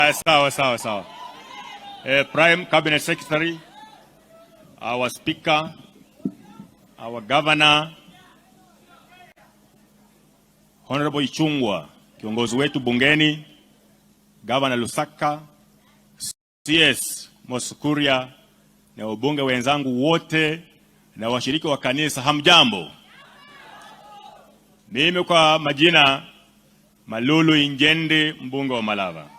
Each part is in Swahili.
Sawa sawa sawa. Prime Cabinet Secretary, our Speaker, our Governor, Honorable Ichung'wah, kiongozi wetu bungeni, Governor Lusaka, CS Moses Kuria na wabunge wenzangu wote na washiriki wa kanisa, hamjambo. Mimi kwa majina Malulu Injendi, mbunge wa Malava.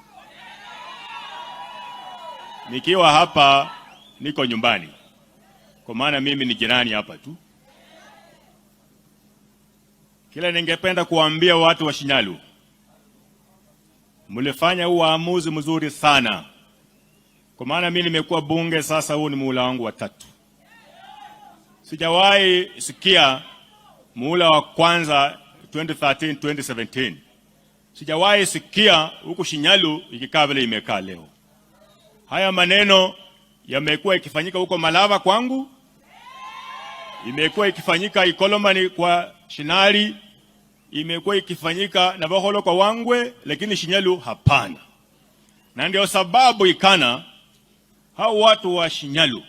Nikiwa hapa niko nyumbani, kwa maana mimi ni jirani hapa tu. Kile ningependa kuambia watu wa Shinyalu, mlifanya uamuzi mzuri sana, kwa maana mimi nimekuwa bunge sasa, huu ni muhula wangu wa tatu. Sijawahi sikia muhula wa kwanza 2013 2017, sijawahi sikia huku Shinyalu ikikaa vile imekaa leo. Haya maneno yamekuwa ikifanyika huko Malava kwangu, imekuwa ikifanyika Ikolomani kwa Shinali, imekuwa ikifanyika Navakholo kwa Wangwe, lakini Shinyalu hapana. Na ndio sababu ikana hao watu wa Shinyalu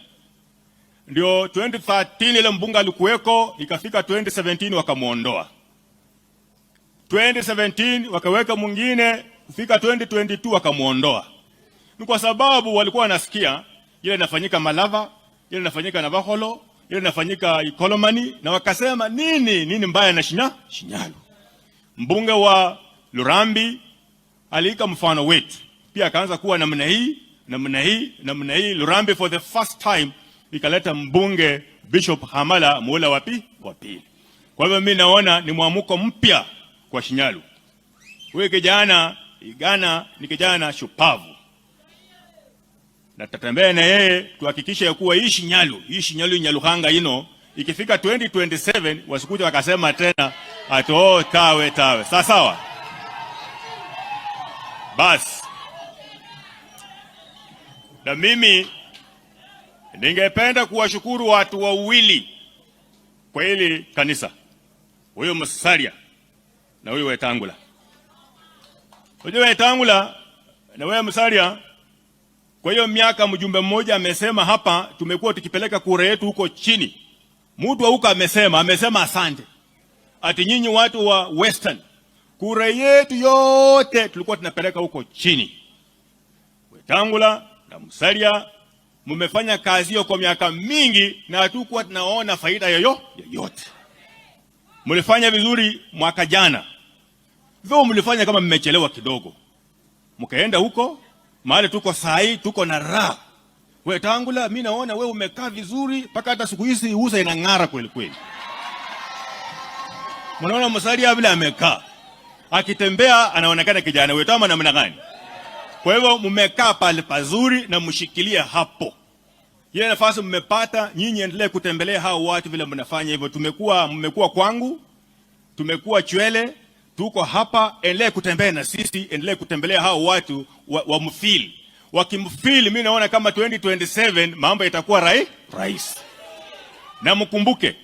ndio 2013 ile mbunge alikuweko, ikafika 2017 wakamuondoa. 2017 wakaweka mwingine, kufika 2022 wakamuondoa. Ni kwa sababu walikuwa wanasikia ile inafanyika Malava, ile inafanyika Navakholo, ile inafanyika Ikolomani, na wakasema nini nini mbaya na Shinyalu. Mbunge wa Lurambi aliika mfano wetu pia, akaanza kuwa namna hii namna hii namna hii. Lurambi for the first time ikaleta mbunge Bishop Hamala muhula wa pili. Kwa hivyo mimi naona ni mwamko mpya kwa Shinyalu. Huyu kijana Igana ni kijana shupavu, na tutatembea na yeye tuhakikishe ya kuwa hii Shinyalu Nyaluhanga ino ikifika 2027 wasikuja wakasema tena ati oh, tawe tawe. Sawa sawa, basi na mimi ningependa kuwashukuru watu wawili kwa hili kanisa, huyu Musalia na huyu Wetangula. Unajua Wetangula na wewe Musalia, kwa hiyo miaka mjumbe mmoja amesema hapa, tumekuwa tukipeleka kura yetu huko chini. Mtu wa huko amesema asante, ati nyinyi watu wa Western, kura yetu yote tulikuwa tunapeleka huko chini. Wetangula na Musalia mmefanya kazi hiyo kwa miaka mingi na hatukuwa tunaona faida yoyote. Mlifanya vizuri mwaka jana, though mlifanya kama mmechelewa kidogo, mkaenda huko mahali tuko sahi, tuko na raha. Wetangula, mi naona we umekaa vizuri mpaka hata siku hizi usa inang'ara kweli kweli. Mnaona Musalia vile amekaa akitembea, anaonekana kijana wetu ama namna gani? Kwa hivyo mmekaa pale pazuri na mshikilie hapo. Ile nafasi mmepata nyinyi, endelee kutembelea hao watu vile mnafanya hivyo. Mmekuwa kwangu, tumekuwa Chwele, tuko hapa, endelee kutembea na sisi, endelee kutembelea hao watu wa mfeel. Wakimfeel, mimi naona kama 2027 mambo itakuwa rahisi. Na mkumbuke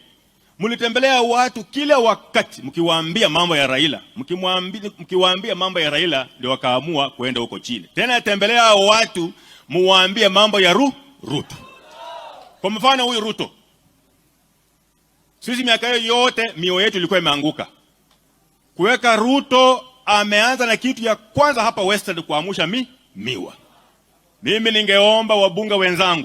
mlitembelea watu kila wakati mkiwaambia mambo ya Raila, mkiwaambia mambo ya Raila ndio wakaamua kuenda huko chini. Tena tembelea hao watu muwaambie mambo ya Ruto. Kwa mfano huyu Ruto, sisi miaka hiyo yote mioyo yetu ilikuwa imeanguka. Kuweka Ruto, ameanza na kitu ya kwanza hapa Western kuamusha miwa. Mimi ningeomba wabunge wenzangu